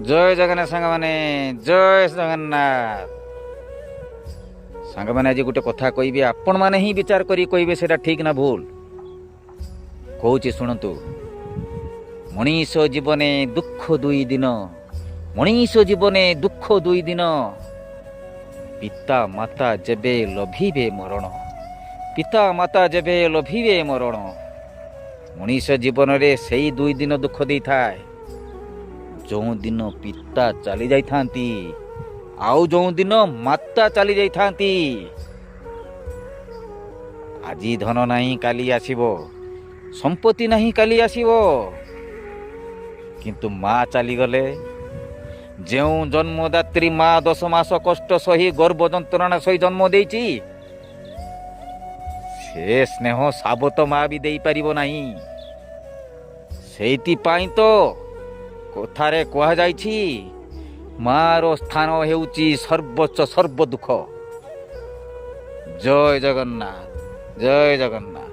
ଜୟ ଜଗନ୍ନାଥ ସାଙ୍ଗମାନେ, ଜୟ ଜଗନ୍ନାଥ ସାଙ୍ଗମାନେ। ଆଜି ଗୋଟେ କଥା କହିବି, ଆପଣମାନେ ହିଁ ବିଚାର କରି କହିବେ ସେଇଟା ଠିକ୍ ନା ଭୁଲ। କହୁଛି ଶୁଣନ୍ତୁ। ମଣିଷ ଜୀବନେ ଦୁଃଖ ଦୁଇ ଦିନ, ମଣିଷ ଜୀବନେ ଦୁଃଖ ଦୁଇ ଦିନ, ପିତା ମାତା ଯେବେ ଲଭିବେ ମରଣ, ପିତା ମାତା ଯେବେ ଲଭିବେ ମରଣ। ମଣିଷ ଜୀବନରେ ସେଇ 2 ଦିନ ଦୁଃଖ ଦେଇଥାଏ, ଯେଉଁଦିନ ପିତା ଚାଲି ଯାଇଥାନ୍ତି ଆଉ ଯେଉଁଦିନ ମାତା ଚାଲି ଯାଇଥାନ୍ତି। ଆଜି ଧନ ନାହିଁ, କାଲି ଆସିବ। ସମ୍ପତ୍ତି ନାହିଁ, କାଲି ଆସିବ। କିନ୍ତୁ ମା ଚାଲିଗଲେ, ଯେଉଁ ଜନ୍ମଦାତ୍ରୀ ମା 10 ମାସ କଷ୍ଟ ସହି, ଗର୍ଭ ଯନ୍ତ୍ରଣା ସହି ଜନ୍ମ ଦେଇଛି, ସେ ସ୍ନେହ ସାବତ ମା ବି ଦେଇପାରିବ ନାହିଁ। ସେଇଥିପାଇଁ ତ କଥାରେ କୁହାଯାଇଛି, ମାର ସ୍ଥାନ ହେଉଛି ସର୍ବୋଚ୍ଚ ସର୍ବ ଦୁଃଖ। ଜୟ ଜଗନ୍ନାଥ, ଜୟ ଜଗନ୍ନାଥ।